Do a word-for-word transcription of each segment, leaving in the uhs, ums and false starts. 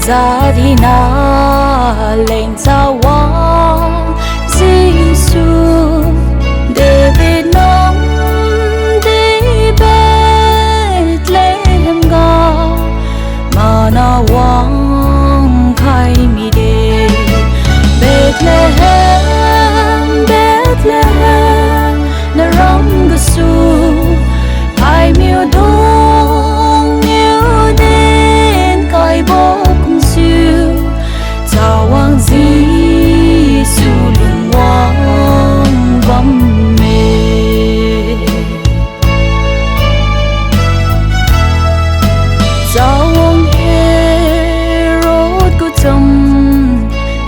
Jadina leng Chawang Jesu, David namdi Bethlehem ga mana wangkhai mide. Bethlehem, Bethlehem, naram gasu, phaimiu dung niu din kaibo kumsu, Chawang Jesu lungwang bamme. Chawang Herod gu cham,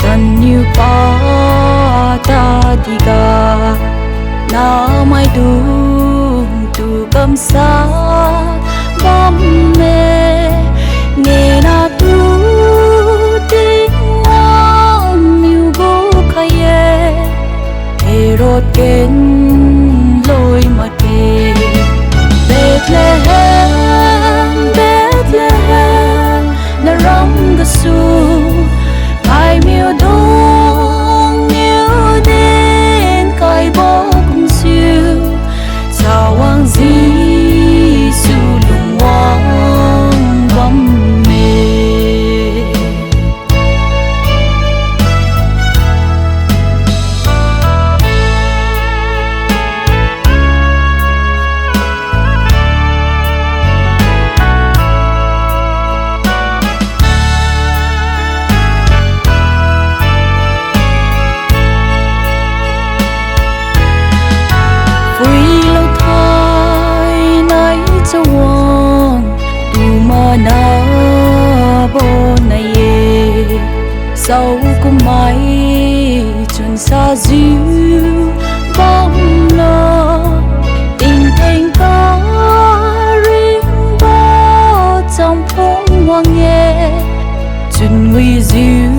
taniu pa tadi ga, namaidung tu kamsa bamme, ngena tu Tingwang niu gukhai-e, Herod ken loi makge. Bethlehem, Bethlehem, naram gasu, phaimiu dung niu din kaibo kumsu, Chawang Jesu lungwang bamme. Phuilo thainai chawang, tu mana bonai-e, saokummai chunsajiu bamlo, tingtheng karingbo champhung wang-e, chunwijiu